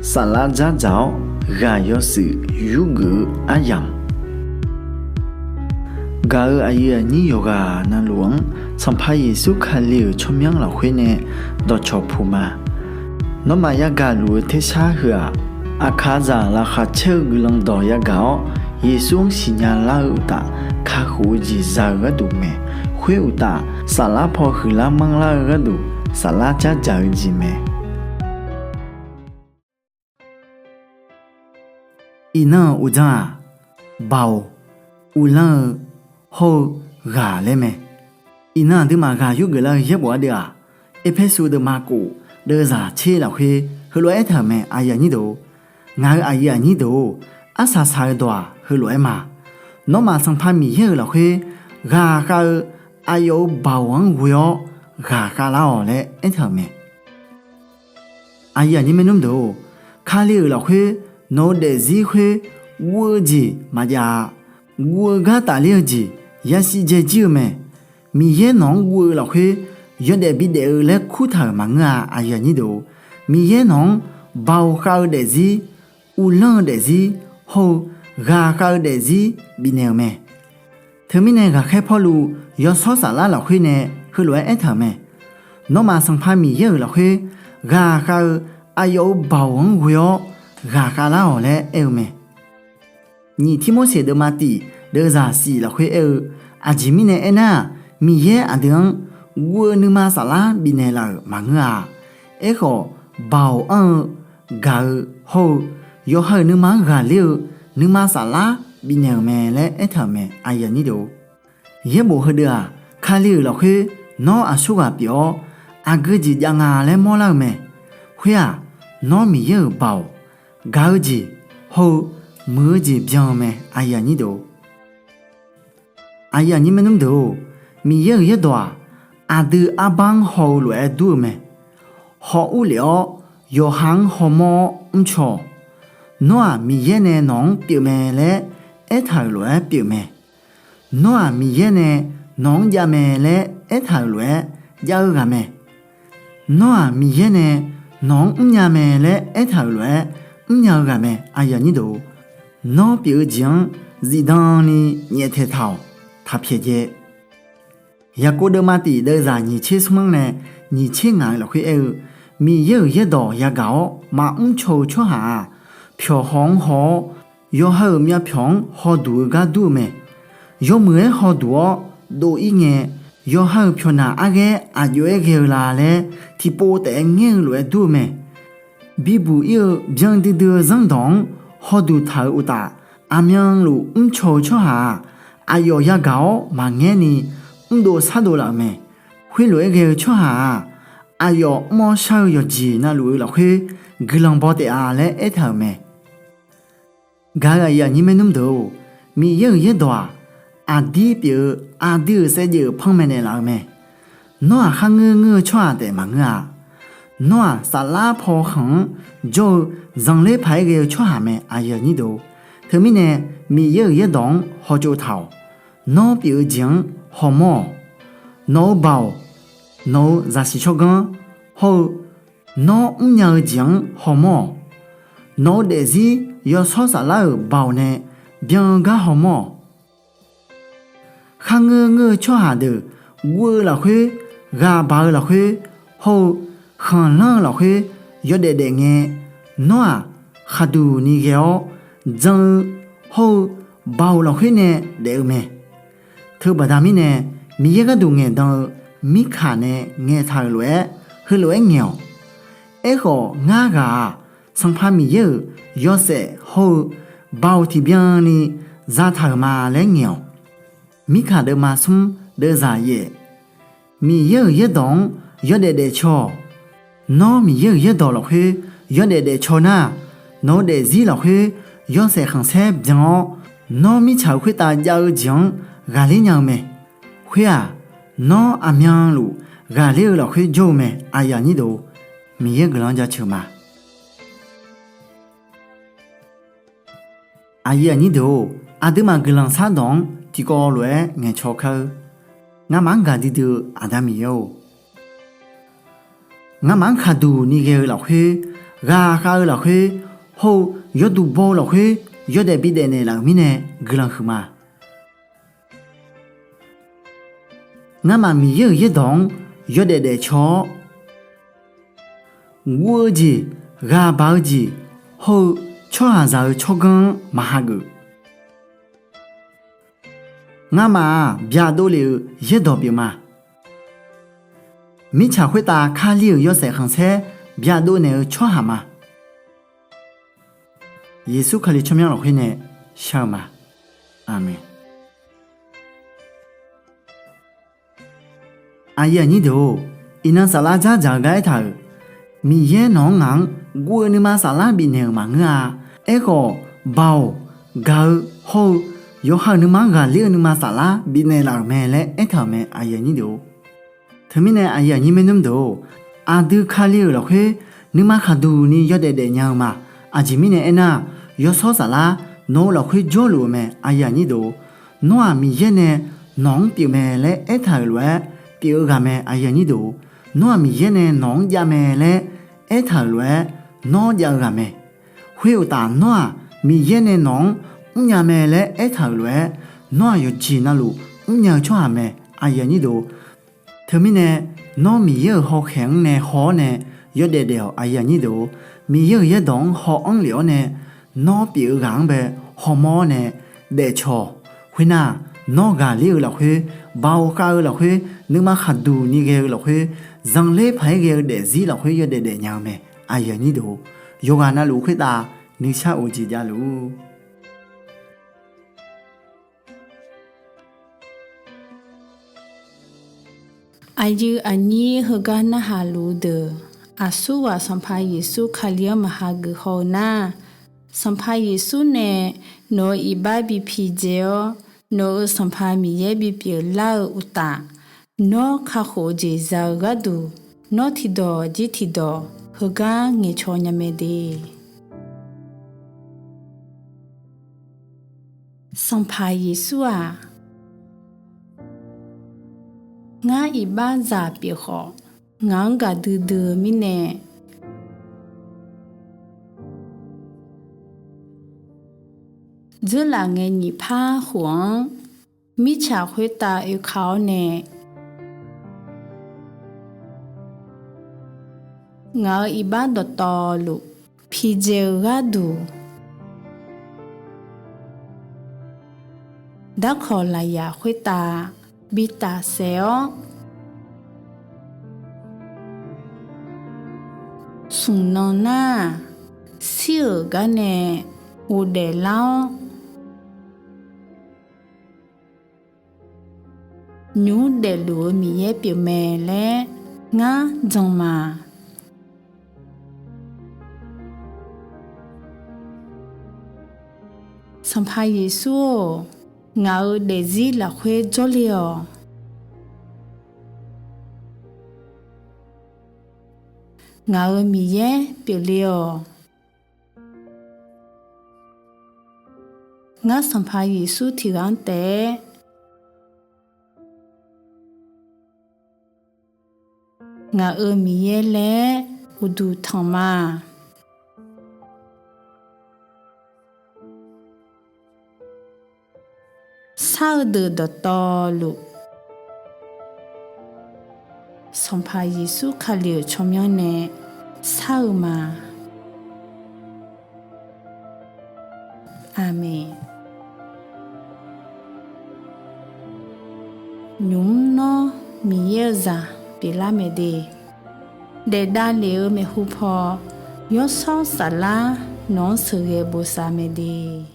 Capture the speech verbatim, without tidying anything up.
Saflar dzardzaq-awr ghaq yawshuif yurgeuf-eu aryamq, gaq-euq aqyuif aqnyir yawqghaq navluf-anr Sanqpaq Yeqsur Kali-euq tsawrmyanr lafkhoer nae dawqcawq puq ma. Nawmaf yagaq luf-eu tersar heu-aq, aqkaqzaq laqkhaq caer-eu guiqlanq dawq yagaq-awr, Yeqsur-anr siqnya lar-eu uqtaf, kakhof-eu jeq za-eu gharduq mae. Khoer uqtaf, saflar paw huiqlar manrlar-eu gharduq, saflar dzardzaq-eu jeq mae. Iqnan-euq uqdzan-aq, Baoq, uvlanr-eu, hawr-eu, ghaq laer mae. Iqnan aqduimaf ghaq yurgeuf lar-eu yaerbof ardeuv-aq, Erpersu deuvma khof deuvzaq tser lafkhoer heulof-aer aertaq-euq mae, Ngaq-eu aqyuif aqnyir deuq-or, arsaq saq-eu dawq-aq heulof-aer ma. Nawmaf Sanqpaq Miqyaer-euq lafkhoer ghaqkhav-eu aqyawf-euq baoq-anr ghoe-awr ghaqkhav lar-awq laer aertaq-euq mae. Aqyuif aqnyir maernmr deuq-or, Kali-euq lafkhoer nawq-eu daefzir khoer guv-eu jeq maqjav-a. Guv-eu gar tafler-eu jeq yasiq dzae jir-eu mae. Miqyaer nawq-anr guv-eu lafkhoer yawdaef bidaef-eu laer kurtaq-euq maqngeur-a. Miqyaer nawq-anr baoq khav-eu daefzir, uvlanr-eu daefzir, hawr-eu ghaqkhav-eu daefzir bifnaeq-euq mae. Teumirnae ghaqkhaer Pawrluv yawshawr saflar lafkhoer nae heulof-aer aertaq-euq mae. Nawmaf Sanqpaq Miqyaer-euq lafkhoer ghaqkhav-eu aqyawf-euq baoq-anr ghoe-awr ghaqkhav lar-awq laer aer-eu mae. Nyiq Tirmorseq deuvma tiq deuvzaq shif lafkhoer aer-eu, aqjeq mirnae aernar-aq, Miqyaer aqdui-anr guv-eu nuima saflar bifnaeq laf-euq maqngeur-a. Aerkhawf, baoq anr-eu, gaq-eu hawr-eu, yawqha-euq nuima-anr ghaqler-eu nuima saflar bifnaeq-euq mae laer aertaq-euq mae. Yaerbof heudeuv-aq, Kali-euq lafkhoer nawr aqsurghaq pyeuf-awr, aqgeu jeq jav nga laer mawrlar-eu mae. Khoer-aq, nawr Miqyaer-euq baoq, gaq-eu jeq, hawr-eu, muiq-eu jeq byan-eu mae. Aqyuif aqnyir maernmr deuq-or, Miqyaer-euq yaerdawq-aq, aqdui arbar-anr haw-eu lof-aer dur-eu mae. Haw urlef-awr yawqha-anr hawmawr-awr mrcaw-awq. Nawr-aq Miqyaer nae nawq-anr pyeufmae laer aertaq-euq lof-aer pyeufmae. Nawr-aq Miqyaer nae nawq-anr javmae laer aertaq-euq lof-aer jav-eu ghaq mae. Nawr-aq Miqyaer nae nawq-anr mrnya mae laer aertaq-euq lof-aer mrnya-eu ghaq mae. Nawr pyeuf-eu jeq-anr zifdan ni nyaeftaeq taq-awq. Taq pyaeq jae. Yaqkov deuvma tiq deuvzaq nyiq tser smr-anr nae nyiq tser ngaq-eu lafkhoer aer-eu, Miqyaer-euq yaerdawq yagaq-awr maqmr caw-eu tsawrhaq-aq, pyawq haw-anr haw-awr, yawqha-euq myavpyawq-anr hawduq-eu gar dur-eu mae. Yawmuiq-aer hawduq-awr dov-ir ngae, yawqha-euq pyawqnaq arghaer aqjox-aer ghae-eu la laer tiqpov taef-aer ngaer-eu lof-aer dur-eu mae. Bibuq ir-eu byandui dui-eu zanrdawq-anr hawduq taq-euq uqtaf, aqmyanluf mrcaw-eu tsawrhaq-aq, aqyawf yagaq-awr maqngaer ni mrdov sardov laf-euq mae. Khoerlof-aer ghae-eu tsawrhaq-aq, aqyawf mr-awr shar-eu yawqjeq navluf-eu lafkhoer guiqlanq baw taef-a laer aertaq-euq mae. Gaq-euq aqyuif aqnyir maernmr deuq-or, Miqyaer-euq yaerdawq-aq, aqdir pyeuf-eu aqdui-euq saevdzeuf panmaeq naeqlaf-eu mae. Nawr-aq kharngeur ngeur-eu tsawrhaq taef maqngeur-a. Nawr-aq saflar paw khanq-anr jawr-eu zanqler paq-aer ghae-eu tsawrhaq mae. Teumirnae Miqyaer-euq yaerdawq-anr hawtsov taq-awq. Nawr pyeuf-eu jeq-anr hawmawr-awq. Nawq-eu baoq, nawq-eu zaqsiq tsawrganr, hawr-eu nawr mrnya-eu jeq-anr hawmawr-awq. Nawq-eu daefzir yawshawr saflar-euq baoq nae byan-eu gar hawmawr-awq. Kharngeur ngeur-eu tsawrhaq deuq guv-eu lafkhoer, ghaq baq-eu lafkhoer, hawr-eu khanqlanr-eu lafkhoer yawdaef daefngae, nawr-aq khaqduq ni ghae-awr jan-eu, hawr-eu baoq lafkhoer nae daef-eu mae. Teubaqda mirnae, Miqyaer gharduq ngaeqdan-eu Mirkaq nae ngaeqtaq-euq lof-aer heulof-aer ngaeq-awq. Aerkhawf, ngar ghaq-aq, Sanqpaq Miqyaer-euq yawshaef hawr-eu baoq tiqbyan ni zataq-euq ma laer ngaeq-awq. Mirkaq deuvma smr deuvzaq yaef. Miqyaer-euq yaerdawq-anr yawdaef daefcaw-awq. Nawr Miqyaer-euq yaerdawq lafkhoer yawdaef daefcaw nar-aq, nawq-eu daefzir lafkhoer yawshaef khanqsaer byan-awr, nawr mirtsaq-euq khoertav jav-eu jeq-anr ghaqler nya-eu mae. Khoer-aq, nawr aqmyanluf ghaqler-eu lafkhoer jawr-eu mae. Miqyaer guiqlanq-anr jaceuq ma. Aqyuif aqnyir deuq-or, aqduimaf guiqlanq shardawq-anr tiqkawv lof-aer ngaeqcaw kar-eur. Ngamaf-anr gaqdui dui-eu Aqda Miqyaer-or, ngamaf-anr khaqduq ni ghae-eu lafkhoer ghaqkhav-eu lafkhoer hawr-eu yawduq baw-eu lafkhoer yawdaef bidaef naeqlaf-euq mirnae guiqlanq huiqma. Ngamaf Miqyaer-euq yaerdawq-anr yawdaef daefcaw-awr, guv-eu jeq, ghaqbaq-eu jeq hawr-eu tsawrhaqzaq-eu tsawrganr-anr maqhageuf. Ngamaf-aq byaqdov lef-euq yaerdawq pyeufma. Mirtsaq khoertav Kali-euq yawshaef khanqsaer byaqdov naeq-eu tsawrhaq ma. Yeqsur Kali tsawrmyanr lafkhoer nae shar-eu ma. Aqmeq. Aqyuif aqnyir deuq-or, iqnan saflar dzardzaq-eu gar aertaq-euq, Miqyaer nawq-anr ngaq-anr guv-eu nuima saflar bifnaeq-euq maqngeur-a. Aerkhawf, Baoq, gaq-eu hawr-eu yawqha-euq nuima-anr ghaqler-eu nuima saflar bifnaeq laf-euq mae laer aertaq-euq mae. Teumirnae aqyuif aqnyir maernmr deuq-or, aqdui Kali-euq lafkhoer nuima khaqduq ni yawdaef daefnya-eu ma. Aqjeq mirnae aernar, yawshawr saflar nawq-eu lafkhoer jawrluf-eu mae. Nawr-aq Miqyaer nae nawq-anr pyeufmae laer aertaq-euq lof-aer pyeuf-eu ghaq mae. Nawr-aq Miqyaer nae nawq-anr javmae laer aertaq-euq lof-aer nawr jav-eu ghaq mae. Khoer uqtaf nawr-aq Miqyaer nae nawq-anr mrnya mae laer aertaq-euq lof-aer nawr-aq yawqjeq navluf mrnya-eu tsawrhaq mae. Teumirnae nawr Miqyaer-euq hawkhaeq-anr nae haw-awr nae yawdaef daef-awq. Miqyaer-euq yaerdawq-anr haw-anr lef-awr nae nawr pyeuf-eu ghaq-anr bae hawmawr-awr nae daefcaw-awq. Khoernar-aq, nawr ghaqler-eu lafkhoer, baoq khav-eu lafkhoer, nuima khaqduq ni ghae-eu lafkhoer, zanqler paq-aer ghae-eu daefzir lafkhoer yawdaef daefnya-eu mae. Yawqghaq navluf khoertav nuisar of jeq javluf-ur. Aqyuif aqnyir heugar narhaq luf-eu deuq, aqsurghaq Sanqpaq Yeqsur Kali-anr maqhageuf haw-eu nar, Sanqpaq Yeqsur nae nawq-euq iqbax bi pidzae-awr, nawq-euq Sanqpaq Miqyaer bipyeuf lar-eu uqtaf, nawr kakhof-eu jeq za-eu gharduq, nawr tiqdawq jir tiqdawq heugar ngaeqcaw nya mae de. Sanqpaq Yeqsur-aq, ngar iqbaxzaq pyeuf khawf, ngaq-anr gaqdui dui-eu mirnae, dzeurlaf ngae nyiq par khof-anr mirtsaq khoertav oeka-awr nae, ngaq-euq iqbax dawqtawvluf pidzae-eu gharduq, darkawq lafyaq khoertav bi tafsaef-awr, smq nan nar-aq, shir-euq gar nae ghofdaef lar-awr, nymq mr daefluf-eu Miqyaer pyeufmae laer ngar jan ma. Sanqpaq Yeqsur-or, ngaq-euq daefzir lafkhoer jawrle-awq. Ngaq-euq Miqyaer pyeufle-awq. Ngar Sanqpaq Yeqsur tiqghaq-anr taef-aer ngaq-euq Miqyaer laer uqduq tanq ma. Shar-eu deuq dawqtawvluf, Sanqpaq Yeqsur Kali-euq tsawrmyanr nae shar-eu ma. Aqmeq. Nymq mr nawr Miqyaer-eu zaq pyeuflar mae de, daef davlef-eu maeqhu paw, yawshawr saflar nawq-anr sheuqghae bosav mae de.